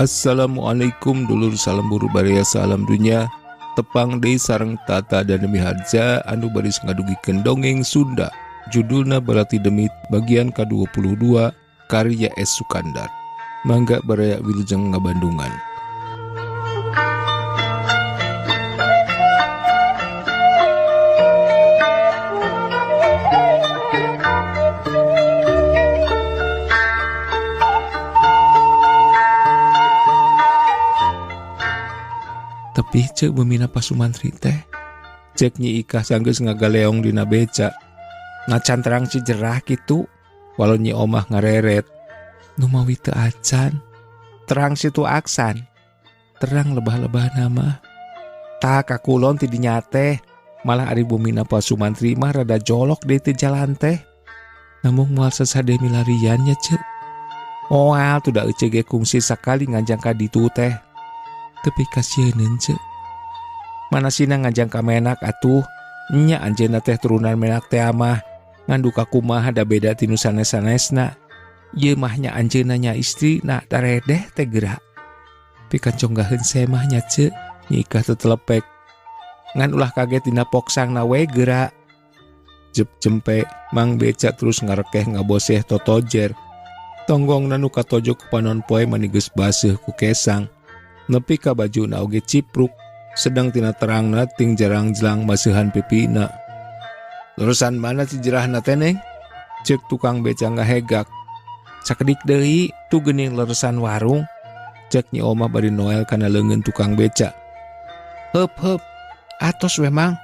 Assalamualaikum dulur, salam buru baraya salam dunya. Tepang deui sareng Tata dan Demi Harja anu baris ngadugikeun dongeng Sunda, judulna Balati Demit bagian ka-22 karya S. Sukandar. Mangga baraya, wilujeng ngabandungan. "Tepih, Ceu, bumina Pa Sumantri teh," cek Nyi Ikah sanggeus ngagaleong dina beca. "Nacan terang Cijerah kitu," walau Nyi Omah ngareret. "Numawi teu acan." "Terang Situ Aksan." "Terang lebah-lebah nama tah ka kulon ti dinya teh. Malah ari bumina Pa Sumantri mah rada jolok deui teh jalan teh." "Namung moal sasade milarian nya, Ceu?" "Moal tuh, da ece ge kungsi sakali nganjang ka ditu teh." "Tepi kasieuneun, Ceu." "Mana sina nganjang ka menak atuh nya, anjeunna teh turunan menak teh mah ngan duka kumaha, da beda ti nu sanes-sanesna. Ieu mah nya anjeunna nya istrina daredeh teh geura." "Pikaconggaheun semah nya, Ceu," Nyi Ikah tetelepek. "Ngan ulah kaget dina poksangna we geura." Jep cempe Mang Beca terus ngarekeh ngaboseh totojer. Tonggongna nu katojo ku panon poe mani geus baseuh ku kesang. Nepi ka bajuna oge cipruk, sedang tina terangna ting jarang-jelang maseuhan pipina. "Leresan mana Cijerahna teh, Neng?" cek tukang beca ngahegak. "Sakedik deui tuh geuning, leresan warung," cek Nyi Omah bari noel kana leungeun tukang beca. "Heup heup, atos we, Mang."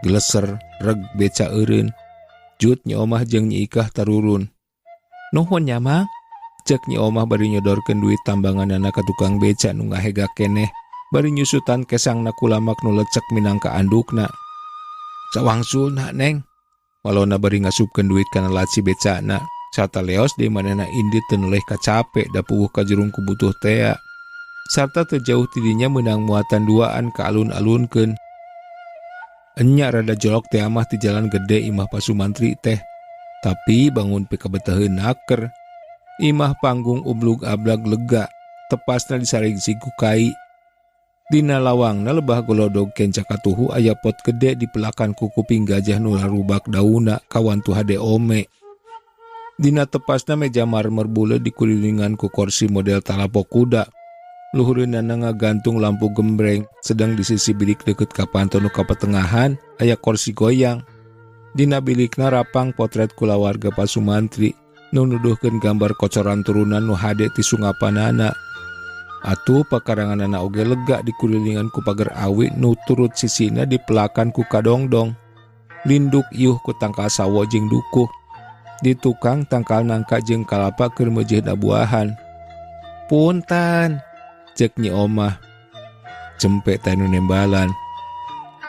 Geleser reg beca eureun. Jut Nyi Omah jeung Nyi Ikah tarurun. "Nuhun nya, Mang," cek Nyi Omah bari nyodorkeun duit tambanganana ka tukang beca nu ngahegak keneh bari nyusutan kesangna ku lamak nu lecek minangka andukna. "Sawangsulna, Neng," walona bari ngasupkeun duit kana laci becana. Sataleos di manehna indit teu noleh kacape da puguh kajurung ku butuh tea. Sarta teu jauh ti dinya meunang muatan duaan ka alun-alunkeun. Enya rada jolok teh mah ti jalan gede imah Pa Sumantri teh. Tapi bangun pikabetaheun naker. Imah panggung ublug ablag lega, tepasna disaring ku kai. Dina lawangna lebah golodog kenca katuhu aya pot gede dipelakan ku kuping gajah nu larubak dauna kawantu hade ome. Dina tepasna meja marmer buleud dikulilingan ku korsi model talapok kuda. Luhureunana ngagantung lampu gembreng, sedang di sisi bilik deket ka panto nu kapetengahan aya korsi goyang. Dina bilikna rapang potret kulawarga Pa Sumantri nu nuduhkeun gambar kocoran turunan nu hade ti sungapanana. Atuh pakaranganana oge lega dikulilingan ku pager awi nu turut sisina dipelakan ku kadongdong. Linduk iuh ku tangkal sawo jeung dukuh. Di tukang tangkal nangka jeung kalapa keur meujeuhna buahan. "Punten," cek Nyi Omah. Cempe teh nu nembalan.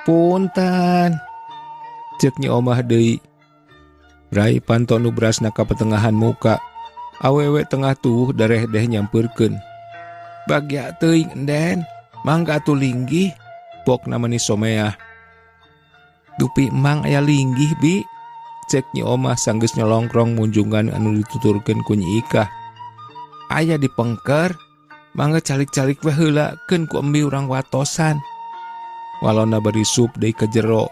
"Punten," cek Nyi Omah deui. Rai panto nu brasna ka petengahan muka. Awewe tengah tuh darehdeh nyampeurkeun. "Bagya teuing, Enden, mangga atuh linggih," pokna mani someah. "Dupi Emang aya linggih, Bi?" cek Nyi Omah sanggeus nyolongkrong munjungan anu dituturkeun ku Nyi Ikah. "Aya di pengker, mangga calik-calik we heula, keun ku embi urang watosan," walona bari sup deui ka jero.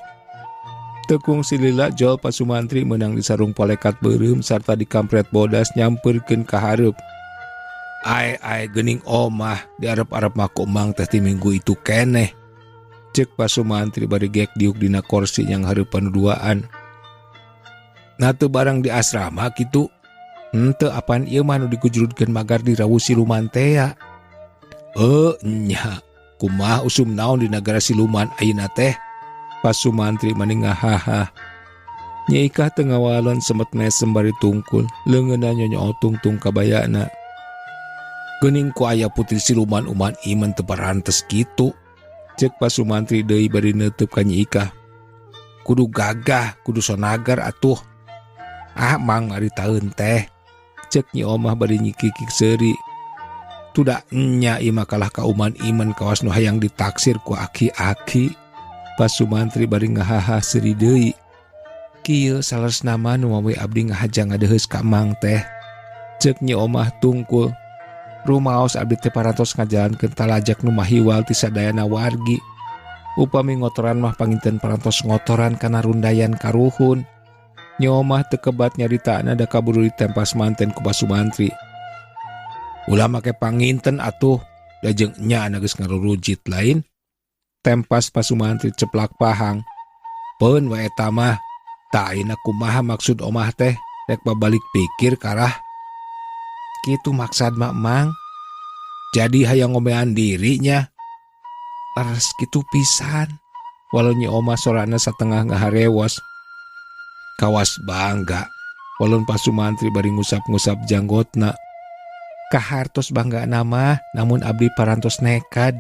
Teu kungsi lila jol Pa Sumantri meunang di sarung polekat beureum sarta dikampret bodas nyampeurkeun ka hareup. "Ae ae, geuning Omah, diarep-arep mah ku Emang teh ti minggu itu keneh," cek Pa Sumantri bari gek diuk dina korsi yang hareupan duaan. "Nah, teu barang di asrama kitu?" "Henteu, apan ieu mah nu digujrudkeun magar di rawu siluman tea." "Eh nya, kumaha usum naon di nagara siluman ayeuna teh?" Pa Sumantri mani ngahaha. Nyi Ikah teu ngawalon, semet mesem bari tungkul, leungeunna nyonyo tungtung kabayana. "Geuning ku aya putri siluman uman iman teu parantes kitu," cek Pa Sumantri deui bari neuteub ka Nyi Ikah. "Kudu gagah, kudu sonagar atuh." "Ah, Mang, ari taeun teh," cek Nyi Omah bari nyikikik seuri. "Tuda nya ieu mah kalah ka uman iman kawas nu hayang ditaksir ku aki-aki," Pa Sumantri bari ngahaha seuri deui. "Kieu saleresna mah nu mawi abdi ngahaja ngadeheus ka Emang teh," cek Nyi Omah tungkul. Rumaos abdi teh parantos ngajalankeun talajak nu mahiwal ti sadayana wargi. Upami ngotoran mah panginten parantos ngotoran kana rundayan karuhun. Nyi Omah teu kebat nyaritana da kaburu ditempas manten ku Pak Sumantri. Ulah make panginten atuh, da jeung enya geus ngarurujit lain. Tempas Pak Sumantri ceplak pahang. Peun we eta mah, tah ayeuna kumaha maksud omah teh rek babalik pikir karah. Kitu maksad mah Mang. Jadi hayang ngomean dirinya. Leres kitu pisan. Walau Nyi Omah sorana satengah ngaharewos. Kawas bangga. Walun Pak Sumantri bari ngusap-ngusap janggotna. Kahartos bangga nama, namun abdi parantos nekad.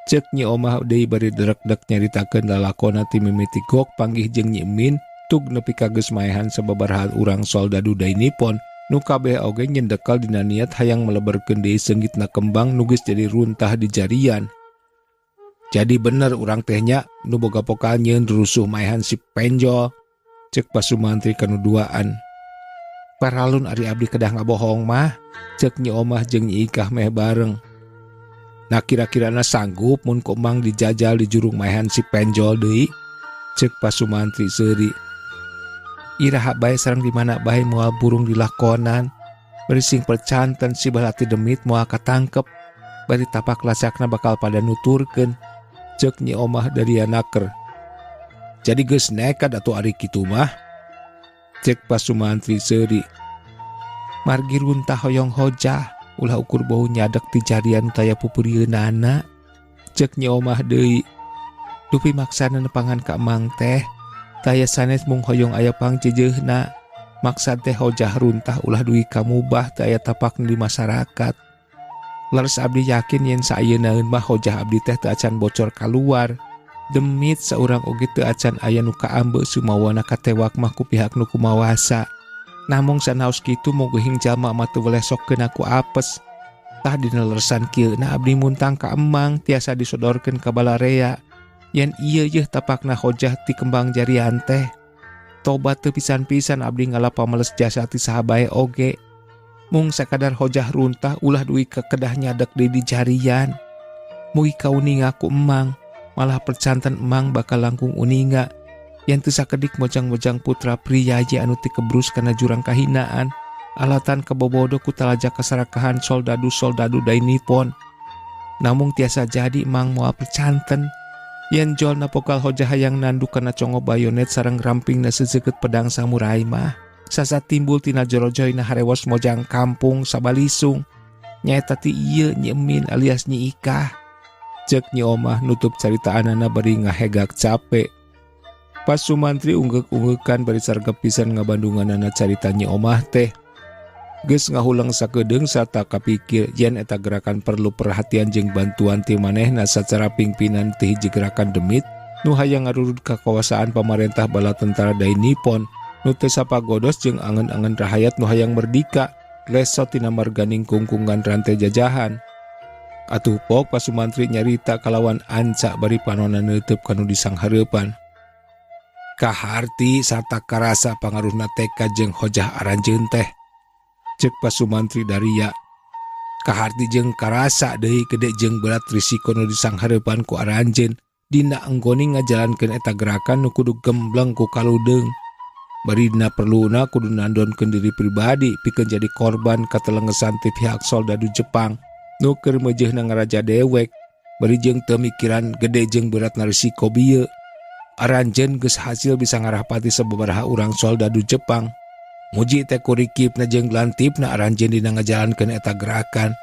Cek Nyi Omah deui bari drek-dek nyaritakeun lalakona ti mimiti gok panggih jeung Nyi Emin tug nepi ka geus maehan sababaraha urang soldadu Dai Nippon nu kabeh oge nyendekal dina niat hayang meleberkeun deui seungitna kembang nu geus jadi runtah di jarian. Jadi bener urang teh nya nu boga pokal nyieun rusuh maehan si Penjol. Cek Pak Sumantri kanu duaan. Paralun ari abdi kedah ngabohong mah, cek Nyi Omah jeung Nyi Ikah meh bareng. Nah kira-kirana sanggup mun ku Emang dijajal di jurung maehan si Penjol deui, cek Pak Sumantri seuri. Iraha bae sareng di mana bae moal burung dilakonan. Bari sing percanten si balati demit moal katangkep. Bari tapak lacakna bakal pada nuturkeun, cek Nyi Omah dari naker. Jadi geus nekat atuh ari kitu mah, cek Pak Sumantri seuri. Margi runtah hoyong hojah, ulah ukur bau nyadek ti jarian taya pupurieunana, cek Nyi Omah deui. Dupi maksana nepangan ka Emang teh, taya sanes mung hoyong aya pangjeujeuhna. Maksad teh hojah runtah ulah dugi kamubah teu aya tapakna di masyarakat. Leres abdi yakin yen saayeunaeun mah hojah abdi teh teu acan bocor kaluar. Demit saurang oge teu acan aya nu kaambe sumawana katewak mah ku pihak nu kumawasa. Namung sanaos kitu mugeuhing jalma mah teu weleh sok keuna ku apes. Tah dina leresan kieu na abdi muntang ka Emang tiasa disodorkeun ka balarea. Yen ieu yeuh tapakna hojah ti kembang jarian teh. Tobat teu pisan-pisan abdi ngalap pamales jasa ti saha bae oge. Mung sakadar hojah runtah ulah dugi ka kedah nyadek deui di jarian. Mugi kauninga ku Emang, malah percanten Emang bakal langkung uninga. Yen teu sakedik mojang-mojang putra priyayi anu tikebrus kana jurang kahinaan. Alatan kabobodo ku talajak kasarakahan soldadu-soldadu Dai Nippon. Namung tiasa jadi Emang moal percanten. Yen jolna pokal hojah hayang nanduk kana congo bayonet sareng rampingna seseukeut pedang samurai mah. Sasa timbul tina jorojoyna harewos mojang kampung sabalisung. Nyaeta ti ieu Nyi Emin alias Nyi Ikah. Cek Nyi Omah nutup caritaanana bari ngahegak cape. Pas Sumantri unggek-unggekan bari sargep pisan ngabandunganana carita Nyi Omah teh. Geus ngahuleng sakedeung sarta kapikir yen eta gerakan perlu perhatian jeung bantuan ti manehna sacara pingpinan ti hiji gerakan demit nu hayang ngarurud kakawasaan pamarentah bala tentara Dai Nippon nu teu sapagodos jeung angen-angen rahayat nu hayang merdika lesot tina marganing kungkungan rantai jajahan. Atuh pok Pak Sumantri nyarita kalawan ancak bari panonna neuteub kanu disanghareupan. Kaharti sarta karasa pangaruhna tekad jeung hojah aranjeun teh. Cek Pak Sumantri daria. Kaharti jeung karasa deui gede jeung berat risiko nu disanghareupan ku aranjeun dina anggone ngajalankeun eta gerakan nu kudu gembleng ku kaludeung. Bari dina perluna kudu nandonkeun diri pribadi pikeun jadi korban katelengesan ti pihak soldadu Jepang nu keur meujeuhna ngaraja dewek bari jeung teu mikiran gede jeung beratna risiko bieu. Aranjeun geus hasil bisa ngarahpati sababaraha urang soldadu Jepang. Muji teh kurikipna jeung lantipna aranjeun dina ngajalankeun eta gerakan.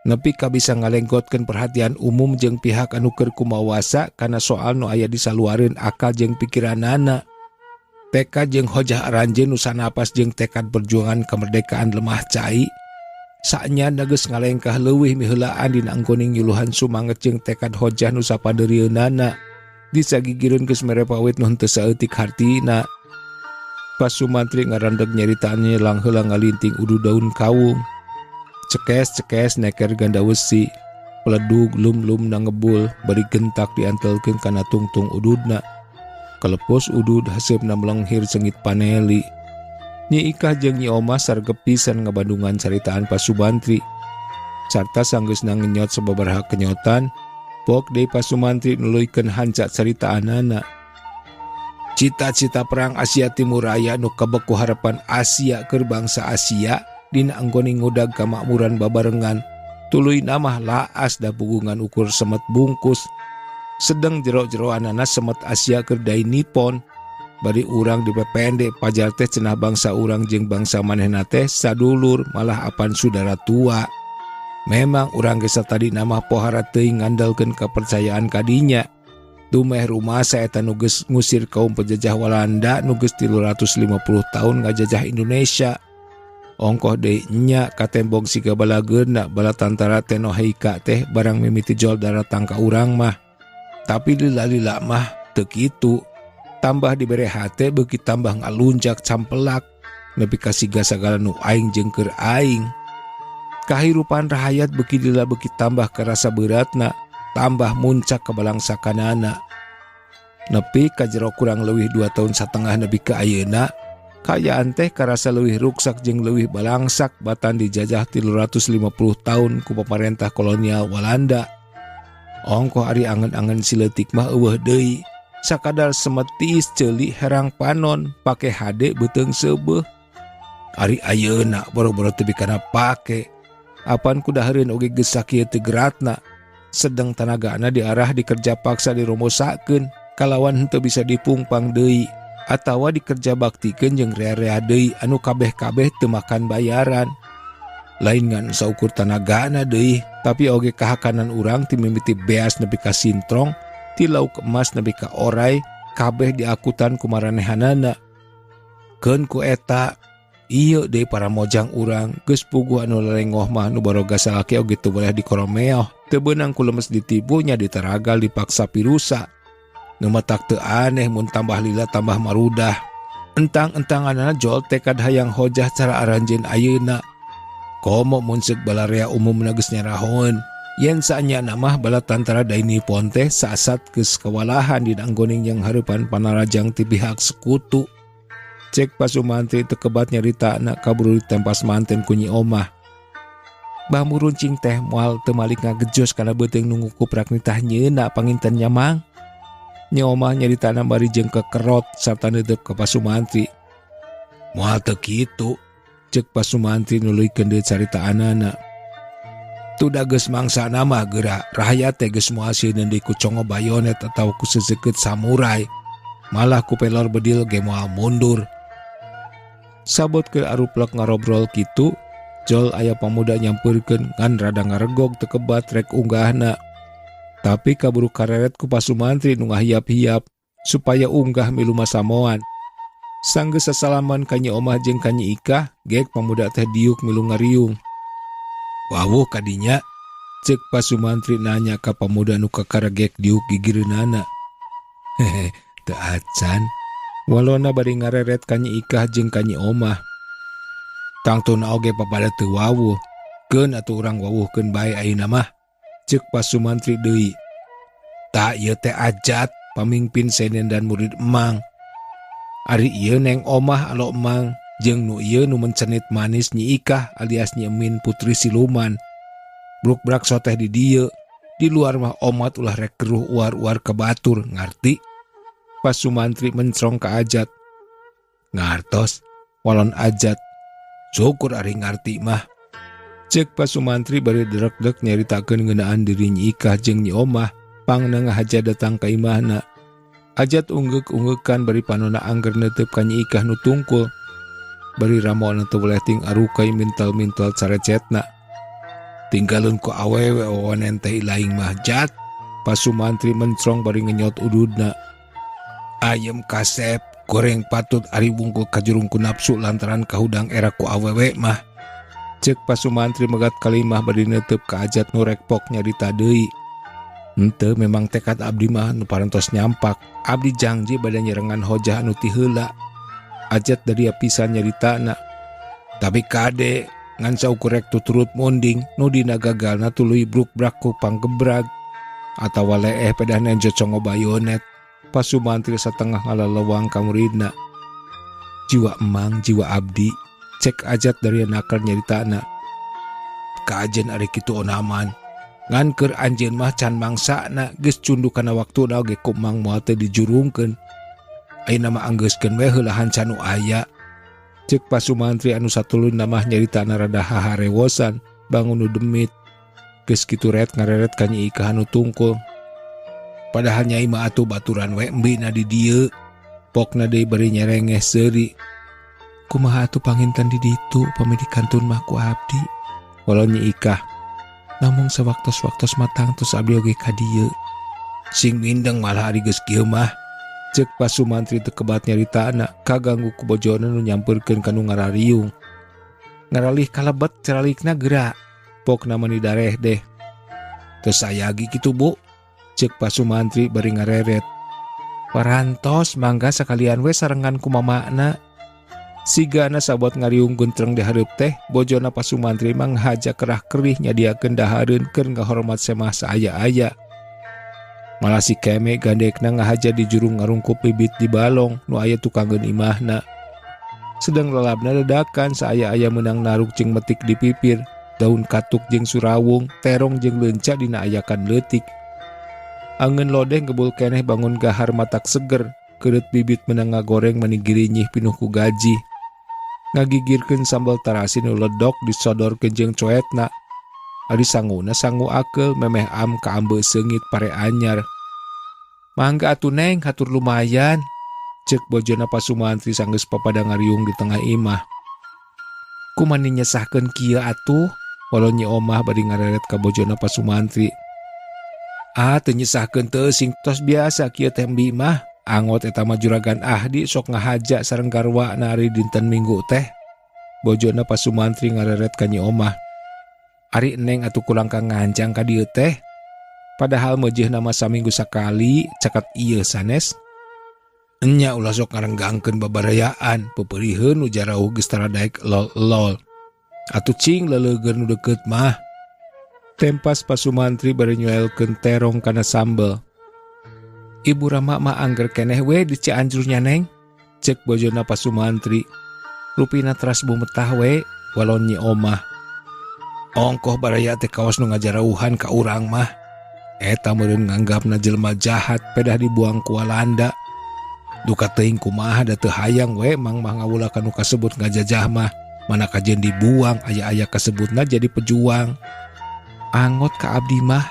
Nepi ka bisa ngalenggotkeun perhatian umum jeung pihak anu keur kumawasa kana soal nu aya di saluareun akal jeung pikiranana. Tekad jeung hojah aranjeun nu sanapas jeung tekad perjuangan kemerdekaan lemah cai. Saenyana geus ngalengkah leuwih miheulaan dina anggoning nyuluhan sumanget jeung tekad hojah nu sapadeurieunana. Disagigireun geus mere pawit nu henteu saeutik hartina. Pas Sumantri ngarandeg nyaritaan nyelang heula ngalinting udu daun kawung. Cekes-cekes neker ganda wesi, peledug lum-lum na ngebul bari gentak diantelkeun kana tungtung ududna. Kelepos udud haseupna melenghir sengit paneli. Nyi Ikah jeung Nyi Omah sargep pisan ngabandungan caritaan Pak Subantri. Sarta sanggeusna ngenyot sababaraha kenyotan, pok deui Pa Sumantri nuluykeun hanca caritaanana. Cita-cita perang Asia Timur Raya nu kebek ku harapan Asia keur bangsa Asia dina anggone ngudag kamakmuran babarengan tuluyna mah laas da pugungan ukur semet bungkus. Sedeng jero-jeroanana semet Asia keur Dai Nippon. Bari urang dipepende pajar teh cenah bangsa urang jeung bangsa manehna teh sadulur malah apan sudara tua. Memang urang ge satadina mah pohara teuing ngandalkeun kepercayaan kadinya. Dumeh rumasa eta nu geus ngusir kaum penjajah Walanda nu geus 350 tahun ngajajah Indonesia. Ongkoh deui nya katembong siga balageuna bala tantara Tenoheika teh barang mimiti jol daratang ka urang mah. Tapi lila-lila mah teu kitu. Tambah dibere hate beuki tambah ngalunjak campelak nepi ka siga sagala nu aing jeung keur aing. Kahirupan rahayat beuki lila beuki tambah karasa beuratna, tambah muncak kabalangsakanana. Nepi ka jero kurang leuwih 2 tahun satengah nepi ka ayeuna, kaayaan teh karasa leuwih ruksak jeung leuwih balangsak batan dijajah 350 tahun ku pamarentah kolonial Walanda. Ongkoh ari angen-angen sileutik mah eueuh deui. Sakadar semet tiis ceuli herang panon pake hade beuteung seubeuh. Ari ayeuna boro-boro teu bikana pake. Apan kudahareun oge geus sakieu teu geratna. Sedeng tanagana diarah dikerja paksa diromosakeun kalawan henteu bisa dipungpang deui atawa dikerja baktikeun jeung rea-rea deui anu kabeh-kabeh teu makan bayaran. Lain ngan saukur tanagana deui, tapi oge kahakanan urang ti mimiti beas nepi ka sintrong, ti lauk emas nepi ka orai, kabeh diakutan ku maranehanana. Keun ku eta, ieu deui para mojang urang geus puguh anu lalengoh mah nu baroga salaki oge teu boleh dikoromeoh, teu beunang ku lemes ditipu nya diteragal dipaksa pirusa. Nu matak teu aneh mun tambah lila tambah marudah. Entang-entanganana jol tekad hayang hojah cara aranjeun ayeuna. Komo mun seuk balarea umumna geus nyarahoeun. Yen saanyana mah bala tantara Dai Nippon teh saasat geus kawalahan dina anggoning yang hareupan panarajang ti pihak sekutu. Cek Pa Sumantri teu kebat nyaritana kaburu ditempas manten ku Nyi Omah. Bambu runcing teh moal teu malik ngagejos kana beuteung nu ngukuprak nitah nyeuna panginten nya Mang. Nyi Omah nyaritana bari jeung kekerot sarta neuteub ka Pa Sumantri. Moal teu kitu, cek Pa Sumantri nuluykeun deui caritaanana. Tuda geus mangsana mah geura rahayat teh geus moal sieun deui ku congo bayonet atawa ku seseukeut samurai. Malah ku pelor bedil ge moal mundur. Sabot keur aruplek ngarobrol kitu, jol aya pamuda nyampeurkeun ngan rada ngaregog teu kebat rek unggahna. Tapi kaburu kareret ku Pa Sumantri nu ngahiap-hiap supaya unggah milu masamoan. Sanggeus sasalaman ka Nyi Omah jeung ka Nyi Ikah, gek pamuda teh diuk milu ngariung. Wawuh kadinya, cek Pa Sumantri nanya ka pamuda nu kakaregek diuk gigireunana. Hehe, teu acan. Walona bari ngareret ka Nyi Ikah jeung ka Nyi Omah. Tangtuna oge papada teu wawuh. Keun atuh urang wawuhkeun bae ayeuna mah, cek Pa Sumantri deui. Ta ieu teh Ajat, pamimpin senen dan murid Emang. Ari ieu Neng Omah alo Emang, jeung nu ieu nu mencenit manis Nyi Ikah alias Nyi Emin putri siluman. Bruk-brak soteh di dieu, di luar mah omat ulah rek keruh uar-uar ke batur, ngarti? Pa Sumantri mencrong ka Ajat. Ngartos, walon Ajat. Syukur ari ngarti mah. Cek Pa Sumantri bari derek-derek nyaritakeun ngeunaan diri Nyi Ikah jeung Nyi Omah, pangna ngahaja datang ka imahna. Ajat unggek-unggekan bari panona angger neuteub ka Nyi Ikah nu tungkul. Bari ramona teu boleh ting arukai mintal-mintal carecetna. Tinggalun ku awewe wawanen teh ilaing mah jat. Pa Sumantri mencrong bari ngenyot ududna. Ayem kasep, goreng patut ari wungkul kajurung ku nafsu lantaran kahudang era ku awewe mah. Cek Pa Sumantri megat kalimah bari neuteub ka Ajat nu rekpok nyarita deui. Henteu memang tekad abdi mah nu parantos nyampak. Abdi jangji bade nyerengan hojah anu ti heula. Ajat dari pisan nyaritana. Tapi kade ngan saukur rek tuturut munding nu dina gagalna tuluy bruk-brak ku panggebrag atawa leeh pedah nenjo congo bayonet. Pa Sumantri satengah ngalalewang ka muridna. Jiwa emang, jiwa abdi, cek Ajat dari nakal nyaritana. Kajen ari kitu onaman. Ngan keur anjeun mah can mangsana geus cunduk kana waktuna oge ku Mang moal teu dijurungkeun. Ayeuna mah anggeuskeun we heula hanca nu aya. Ceuk Pak Sumantri anu satuluyna mah nyaritana rada haharewosan bangun nu demit. Geus kitu ret ngareret ka Nyi Ikah anu tungkul. Padahal Nyai mah atuh baturan we embina di dieu. Pokna deui bari nyerengeh seuri. Kumaha atuh panginten di ditu pami dikantun mah ku abdi. Walau Nyi Ikah. Namung sawaktos-waktos matang tos abdi oge ka dieu. Sing mindeng malah ari geus kieu mah. Ceuk Pak Sumantri teu kebat nyaritana kaganggu ku bojona nu nyampeurkeun ka nu ngarariung. Ngaralih kalebet caralikna geura. Pokna mani dareh deh. Teu sayagi kitu Bu. Ceuk Pak Sumantri bari ngareret. Parantos mangga sakalian we sarengan ku mamana. Sigana sabot ngariung gentreng di hareup teh, bojona Pak Sumantri mah ngahaja kerah-kerih nyadiakeun dahareun keur ngahormat semah saaya-aya. Malah si Keme gandekna ngahaja di jurung ngarungkup bibit di balong nu aya tukangeun imahna. Sedang lalabna dadakan saaya-aya meunang naruk jeung metik di pipir, daun katuk jeung surawung, terong jeung leunca dina ayakan leutik. Angeun lodeh ngebul keneh bangun gahar matak seger, keureut bibit meunang ngagoreng mani girinyih pinuh ku gaji. Ngagigirkeun sambal tarasi nu ledok disodorkeun jeung coetna. Ari sanguna sangu akeul memeh am ka ambeu seungit pare anyar. Mangga atuh Neng, hatur lumayan. Ceuk bojona Pak Sumantri sanggeus papada ngariung di tengah imah. Kumani nyesahkeun kieu atuh? Walau Nyi Omah bari ngareret ka bojona Pak Sumantri. Ah, teu nyesahkeun teu sing tos biasa kieu teh embi mah. Angot eta mah juragan Ahdi sok ngahaja sareng garwana ari dinten Minggu teh. Bojona Pak Sumantri ngareret ka Nyi Omah. Ari Neng atuh kurang ka nganjang ka dieu teh. Padahal meujeuhna mah saminggu sakali caket ieu sanes. Enya ulah sok ngarenggangkeun babarayaan, peupeuriheun nu jarauh geus tara daek lol-lol. Atuh cing leuleugeun nu deukeut mah. Tempas Pak Sumantri bari nyuelkeun terong kana sambel. Ibu Rama mah angger keneh we di Cianjur nya Neng. Ceuk bojona Pak Sumantri. Rupina teras bumetah we walau Nyi Omah. Ongkoh baraya teh kawas nu ngajarauhan ka urang mah. Eta meureun nganggapna jelema jahat pedah dibuang ku Walanda. Duka teuing kumaha da teu hayang we mang mah ngawula ka nu kasebut ngajajah mah. Mana kajeun dibuang aya-aya kasebutna jadi pejuang. Angot ka abdi mah.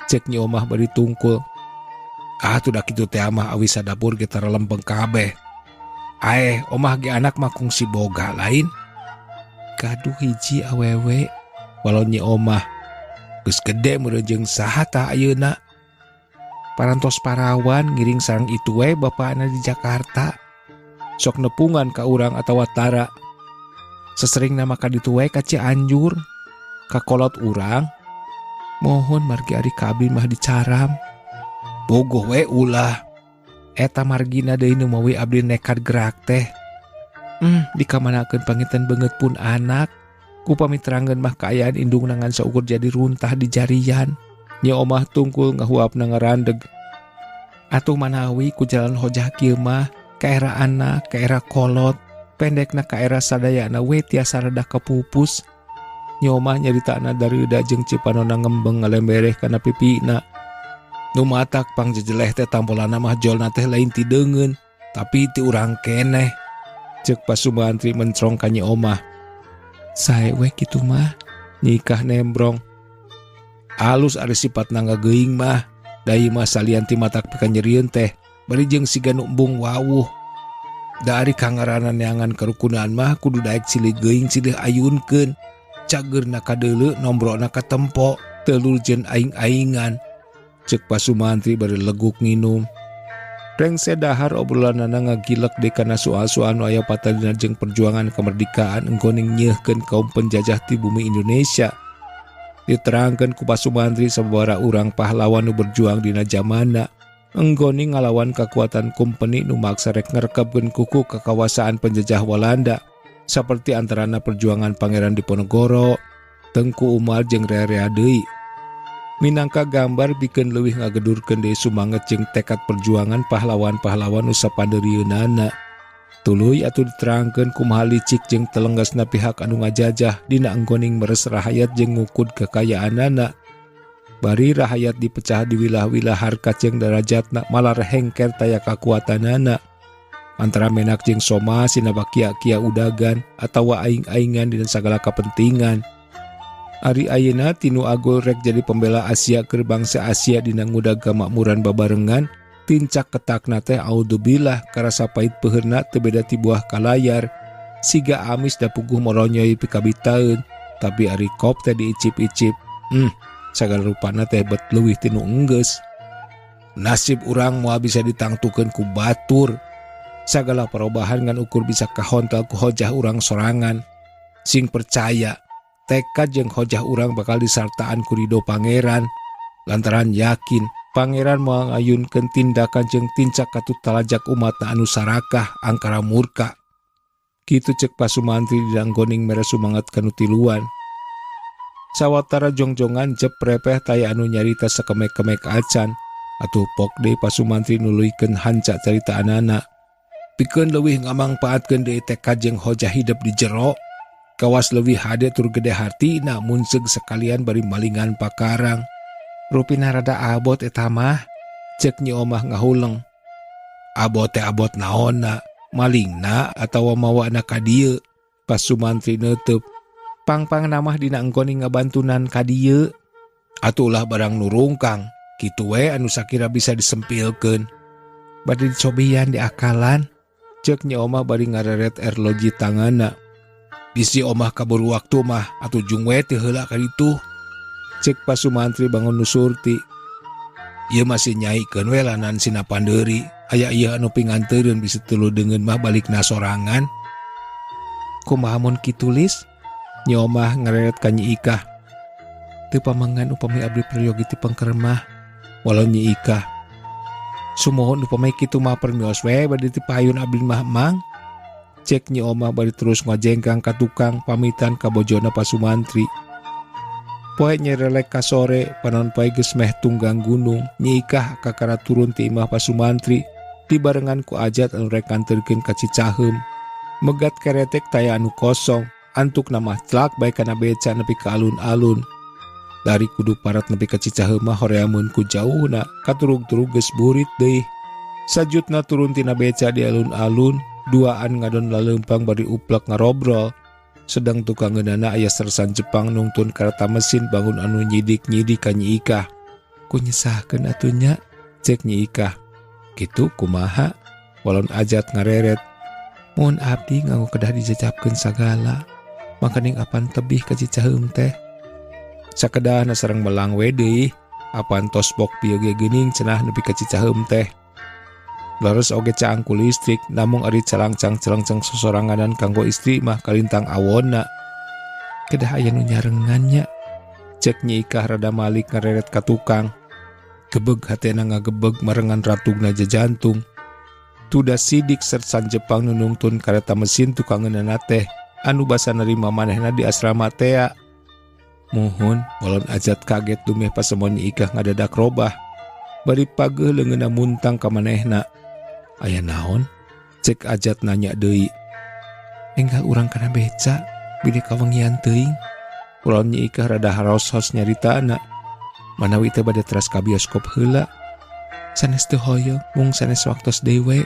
Ceuk Nyi Omah bari tungkul. Ah tuh dah kitu teh mah awi sadapur ge tara lempeng kabeh. Aeh omah ge anak mah kungsi boga lain. Gaduh hiji awewe walau Nyi Omah. Geus gede meureun jeung saha tah ayeuna. Parantos parawan ngiring sareng itu we bapakna di Jakarta. Sok nepungan ka urang atawa tara. Sesering nama ka ditu we ka Cianjur. Ka kolot urang. Mohon margi ari ka abdi mah dicaram. Bogoh we ulah. Eta margina deui nu mawi abdi nekat gerak teh. Dikamanakeun panginten beungeut pun anak. Upami terangkeun mah kaayaan indungna ngan saukur jadi runtah di jarian. Nyi Omah tungkul ngahuapna ngarandeg. Atuh manawi ku jalan hojah kieu mah ka era anak, ka era kolot, pendekna ka era sadayana we tiasa rada kepupus. Nyi Omah nyaritana dareuda jeung cipanona ngembeng ngalembereh kana pipina. Nu matak pangjejeleh teh tampolana mah jolna teh lain ti deungeun, tapi ti urang keneh. Ceuk Pak Sumantri mencrong ka Nyi Omah. Sae we kitu mah, Nyi Ikah nembrong. Alus ari sipatna ngageuing mah, da ieu mah salian ti matak pikanyerieun teh, bari jeung siga nu embung wawuh. Da ari kangarana neangan karukunan mah kudu daek silih geuing silih ayunkeun. Cageurna kadeuleu nombrona katempo, teu lurjeun aing-aingan. Ceuk Pak Sumantri bari leguk nginum. Rengse dahar obrolanana ngagilek deui kana soal-soal nu aya patadina jeung perjuangan kemerdekaan enggoning nyeuhkeun kaum penjajah ti bumi Indonesia. Diterangkeun ku Pak Sumantri sababaraha urang pahlawan nu berjuang dina jamanna enggoning ngalawan kakuatan kumpeni nu maksa rek ngrekebkeun kuku kakawasaan penjajah Walanda saperti antarana perjuangan Pangeran Diponegoro, Tengku Umar jeung rea-rea deui. Minangka gambar pikeun leuwih ngagedurkeun deui sumanget jeung tekad perjuangan pahlawan-pahlawan nu sapandeurieunana. Tuluy atuh diterangkeun kumaha licik jeung telenggesna pihak anu ngajajah dina enggoning meres rahayat jeung ngukud kekayaanana. Bari rahayat dipecah di wilah-wilah harkat jeung darajatna malar hengker taya kakuatanana. Antara menak jeung soma sinaba kia-kia udagan atawa aing-aingan dina sagala kapentingan. Ari ayeuna tinu agul rek jadi pembela Asia keur bangsa Asia dina ngudag kamakmuran babarengan, tincak ketakna teh audzubillah karasa pait peuheurna teu beda ti buah kalayar. Siga amis da puguh moronyoy pikabitaeun, tapi ari kop teh diicip-icip. Sagala rupana teh bet leuwih tinu enggeus. Nasib urang moal bisa ditangtukeun ku batur. Sagala perubahan ngan ukur bisa kahontal ku hojah urang sorangan. Sing percaya, tekad jeung hojah urang bakal disartaan ku ridho pangeran. Lantaran yakin pangeran moal ngayunkeun tindakan jeung tincak katut talajak umatna anu sarakah angkara murka. Kitu cek Pak Sumantri didanggoning mere sumangat kanu tiluan. Sawatara jongjongan jep repeh taya anu nyarita sakemek-kemek acan. Atuh pok deui Pak Sumantri nuluykeun hanca carita anana. Pikeun leuwih ngamangpaatkeun deui tekad jeung hojah hidep di jero. Kawas leuwih hade tur gede hartina mun seug sekalian bari malingan pakarang. Rupina rada abot eta mah, cek Nyi Omah ngahuleng. Abot teh abot naonna, malingna atawa mawana ka dieu? Pak Sumantri neuteub. Pangpang namah dina engkoning ngabantunan ka dieu. Atulah barang nurungkang, kitu we anu sakira bisa disempilkeun. Bade dicobian di akalan, cek Nyi Omah bari ngareret erloji tanganna. Bisi omah kaburu waktu mah atuh jung we teu heula ka ditu. Cek Pak Sumantri bangun nusurti. Ieu masih nyaikeun we lanan sina pandeuri. Aya ieu anu pinganteureun bisi telu deungeun mah balikna sorangan. Kumaha mun kitu lis? Nyi Omah ngareret ka Nyi Ikah. Teu pamangan upami abdi peryogi ti pengkermah. Walau Nyi Ikah. Sumuhun upami kitu mah permios we bade ti payun abdi mah mang. Cek Nyi Omah bari terus ngajengkang ka tukang pamitan ka bojona Pak Sumantri. Poe nyerelek ka sore panon poe geus meh tunggang gunung. Nyi Ikah kakara turun ti imah Pak Sumantri dibarengan ku Ajat anu rek nganterkeun ka Cicaheum. Megat keretek taya anu kosong, antuk namah tlak bae kana beca nepi ka alun-alun. Dari kudu parat nepi ka Cicaheum mah horeamun ku jauhna, katurug-turug geus burit deui. Sajutna turun tina beca di alun-alun, duaan ngadon laleumpang bari uplek ngarobrol. Sedang tukang ngeunana aya sersan Jepang nungtun kareta mesin bangun anu nyidik-nyidik ka Nyi Ikah. Ku nyesahkeun atuh nya, cek Nyi Ikah. Kitu kumaha? Walon Ajat ngareret. Mun abdi nganggo kedah dijajapkeun sagala, makaning apan tebih ka Cicaheum teh. Sakedahna sareng melang we deui, apan tos bok pieu ge geuning cenah nepi ka Cicaheum teh. Leres oge caang ku listrik, namung ari calangcang-calangcang sosoranganan kanggo istri mah kalintang awonna. Kedah aya nu nyarengan nya. Cek Nyi Ikah rada malik ngareret ka tukang. Gebeg hatena ngagebeg marengan ratugna jajantung. Tuda sidik sersan Jepang nu nungtun kareta mesin tukang ngeunana teh anu basa nerima manehna di asrama tea. Muhun walon Ajat kaget dumeh pasemon Nyi Ikah ngadadak robah. Bari pageuh leungeunna muntang ka manehna. Aya naon? Cek Ajat nanya deui. Enggal urang kana beca, bide kawengian teuing. Ulon Nyi Ikah rada haros-hos nyaritana. Manawi teh bade teras ka bioskop heula. Sanes teu hoyong, mung sanes waktos deui we.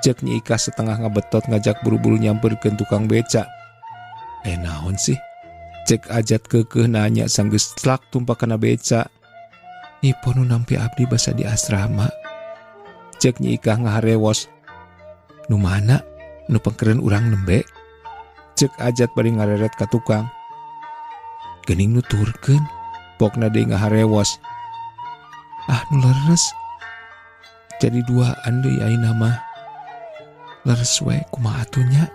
Cek Nyi Ikah setengah ngabetot ngajak buru-buru nyamperkeun tukang beca. Naon sih? Cek Ajat keukeuh nanya sanggeus tlak tumpak kana beca. Nipo nu nampi abdi basa di asrama. Cek Nyi Ikah ngaharewos. Nu mana? Nu pengkeren urang nembe? Cek Ajat bari ngareret ka tukang. Geuning nuturkeun. Pokna deui ngaharewos. Ah, nu leres. Jadi duaan deui ayeuna mah. Leres we kumaha atuh nya?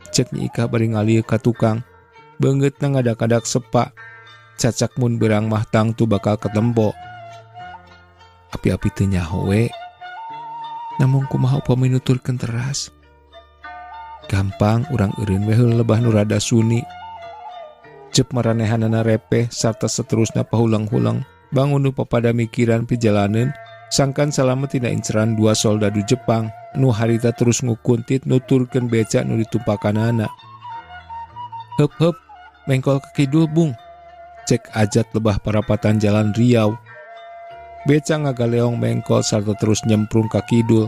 Cek Nyi Ikah bari ngalieu ka tukang. Beungeutna ngadak-ngadak sepa. Cacak mun beurang mah tangtu bakal ketempo. Api-api teu nyaho we. Namung kumaha upami nuturkeun teras. Gampang urang eureun we heula lebah nu rada suni. Cep maranehanana repeh sarta seterusna pahulang-hulang bangun nu papada mikiran pijalaneun sangkan salamet tina inceran dua soldadu Jepang Nu harita terus ngukuntit nuturkeun beca nu ditumpakanana. Heup heup mengkol ke kidul bung. Cek Ajat lebah parapatan jalan Riau. Beca ngagaleong mengkol sarta terus nyemprung ka kidul.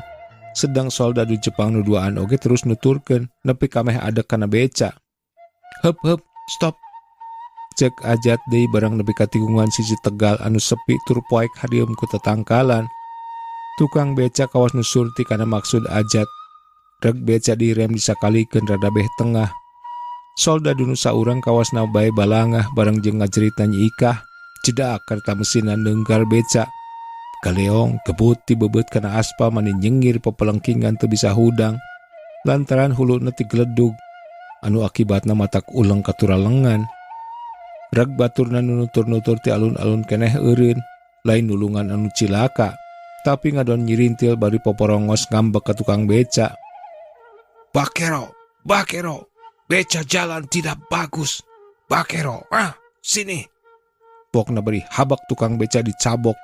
Sedang soldadu Jepang nu duaan oge terus nuturkeun nepi kameh adek kana beca. Heup heup stop. Cek Ajat deui barang nepi ka tikungan sisi Tegal anu sepi tur poek hadieum ku tetangkalan. Tukang beca kawas nu surti kana maksud Ajat. Rek beca direm disakalikeun rada beh tengah. Soldadu nu saurang kawasna bae balangah bareng jeung ngajerita Nyi Ikah. Cedak kareta mesinna neunggar beca. Galeong gebut tibebeut kana aspal mani nyengir pepelengkingan teu bisa hudang. Lantaran huluna tigeledug anu akibatna matak uleng katuralengan. Rek baturna nu nutur-nutur ti alun-alun keneh eureun, lain nulungan anu cilaka, tapi ngadon nyirintil bari poporongos ngambek ka tukang beca. Bakero, bakero, beca jalan tidak bagus. Bakero, ah, sini. Pokna bari habak tukang beca dicabok.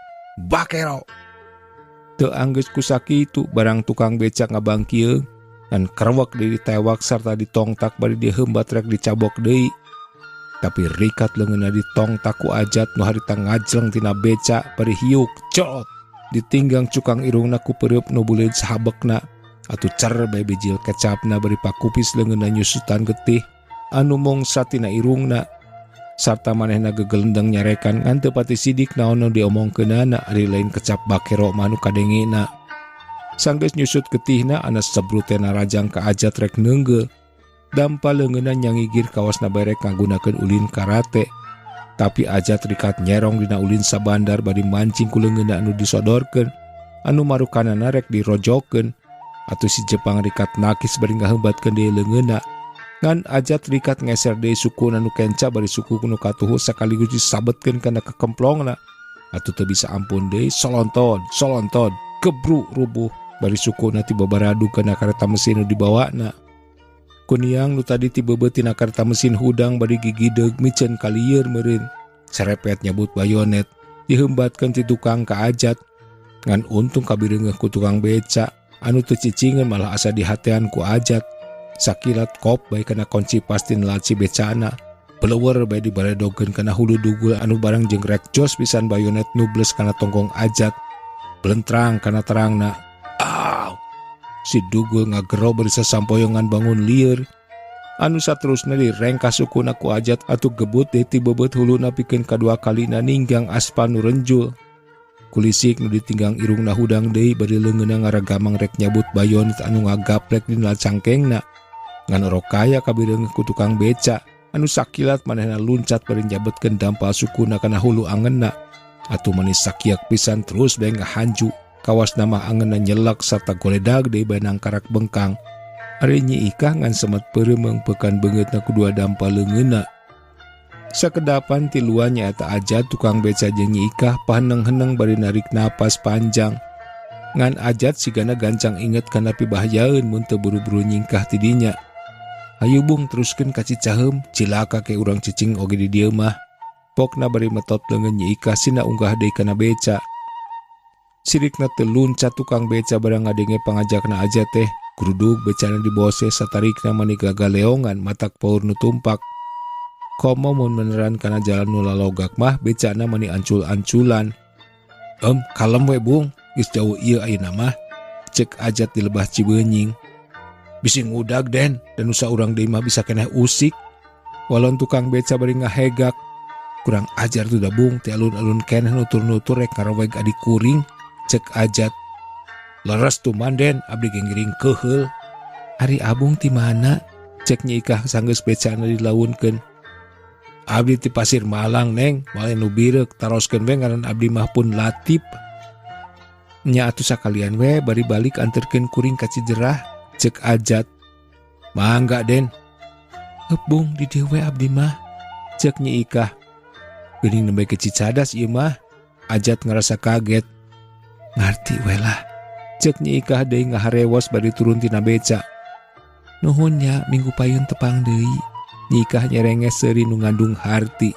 Bakero. Teu anggeus ku sakitu barang tukang beca ngabangkieung dan kerwek deui ditewak sarta ditongtak bari diheumbat rek dicabok deui. Tapi rikat leungeunna ditongtak ku Ajat nu harita ngajleng tina beca bari hiuk cot. Ditinggang cukang irungna ku peureub nu buleud sahabekna. Atuh cer bae bijil kecapna bari pakupis leungeunna nyusutan getih anu mongsa tina irungna. Sarta manehna gegelendeng nyarekan ngan teu pati sidik naon nu diomongkeunana ari lain kecap bakero mah nu kadengena. Sanggeus nyusut getihna anas sebrutena rajang ka Ajat rek neunggeul. Dampa leungeunna nyangigir kawasna bae rek ngagunakeun ulin karate. Tapi Ajat rikat nyerong dina ulin sabandar bari mancing ku leungeunna anu disodorkeun anu marukanana rek dirojokeun. Atuh si Jepang rikat nakis bari ngaheubatkeun deui leungeunna. Ngan Ajat rikat ngeser deui sukuna nu kenca bari suku nu katuhu sakaligus disabetkeun kana kekemplongna. Atuh teu bisa ampun deui solontod solontod gebru rubuh bari sukuna ti babaradu kana kareta mesin nu dibawana. Kuniang nu tadi tibebeut tina kareta mesin hudang bari gigideug miceun kalieur meureun. Serepet nyabut bayonet diheumbatkeun ti tukang ka Ajat. Ngan untung kabireungeuh ku tukang beca anu teu cicingeun malah asa dihatean ku Ajat. Sakilat kop bae kana kunci pasti laci becana. Beleuwer bae dibaredogeun kana hulu dugul anu barang jeung rek jos pisan bayonet nubles kana tonggong Ajat. Belentrang kana terangna. Aw! Si dugul ngagero bari sasampoyongan bangun lieur. Anu saterusna direngkas sukuna ku Ajat atuh gebut deui tibebeut huluna pikeun kadua kalina ninggang aspal nu renjul. Kulisik nu ditinggang irungna hudang deui bari leungeunna ngaragamang rek nyabut bayonet anu ngagaplek dina cangkengna. Ngan orok kaya kabireungeuh ku tukang beca anu sakilat manehna luncat bari nyabetkeun dampal sukuna kana hulu angenna. Atuh manis sakiak pisan terus bae ngahanju. Kawasna mah angenna nyelak sarta goledag deui bae nangkarak bengkang. Ari Nyi Ikah ngan semet peureum pekan beungeutna ku dua dampal leungeunna. Sakedapan tiluan nyaeta Ajat tukang beca jeung Nyi Ikah paheneng-heneng bari narik napas panjang. Ngan Ajat sigana gancang inget kana pibahayaeun mun teu buru-buru nyingkah ti dinya. Hayu bung teruskeun ka Cicaheum, cilaka ke urang cicing oge di dieu mah. Pokna bari metot leungeun Nyi Ikah sina unggah deui kana beca. Sirikna teu luncat tukang beca barang ngadenge pangajakna Ajat teh. Grudug becana dibose satarikna mani gagaleongan matak paur nu tumpak. Komo mun meneran kana jalan nu lalogak mah becana mani ancul-anculan. Kalem we bung, geus jauh ieu ayeuna mah. Cek Ajat di lebah Cibeunying. Bisi ngudag den, dan usaha urang deui mah bisa keneh usik. Walon tukang beca bari ngahegak. Kurang ajar tuh dabung, ti alun-alun keneh nutur-nutur rek ngaraweg adik kuring. Cek Ajat. Leres tuman den, abdi genggiring keheul. Ari abung ti mana? Cek Nyi Ikah sanggeus becana dilaunkeun. Abdi ti Pasir Malang neng, moal nu bireuk taroskeun we ngaran abdi mah pun Latif. Nya atuh sakalian we bari balik anterkeun kuring ka Cijerah. Cek Ajat. Mangga den. Heup bung di dieu we abdi mah. Cek Nyi Ikah. Geuning nembe ke Cicadas ieu mah. Ajat ngarasa kaget. Ngarti we lah. Cek Nyi Ikah deui ngaharewos bari turun tina beca. Nuhun nya minggu payun tepang deui. Nyi Ikah nyerenges seuri nu ngandung harti.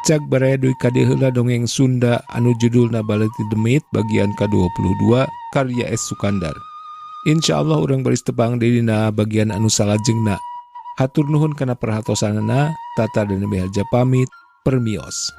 Cag baraya dugi ka dieu heula dongeng Sunda anu judulna Baleuti Demit bagian ka-22 karya S. Sukandar. Insya Allah urang baris tepang deui dina bagian anu salajengna. Hatur nuhun kana perhatosanana, Tata dan Miharja pamit, permios.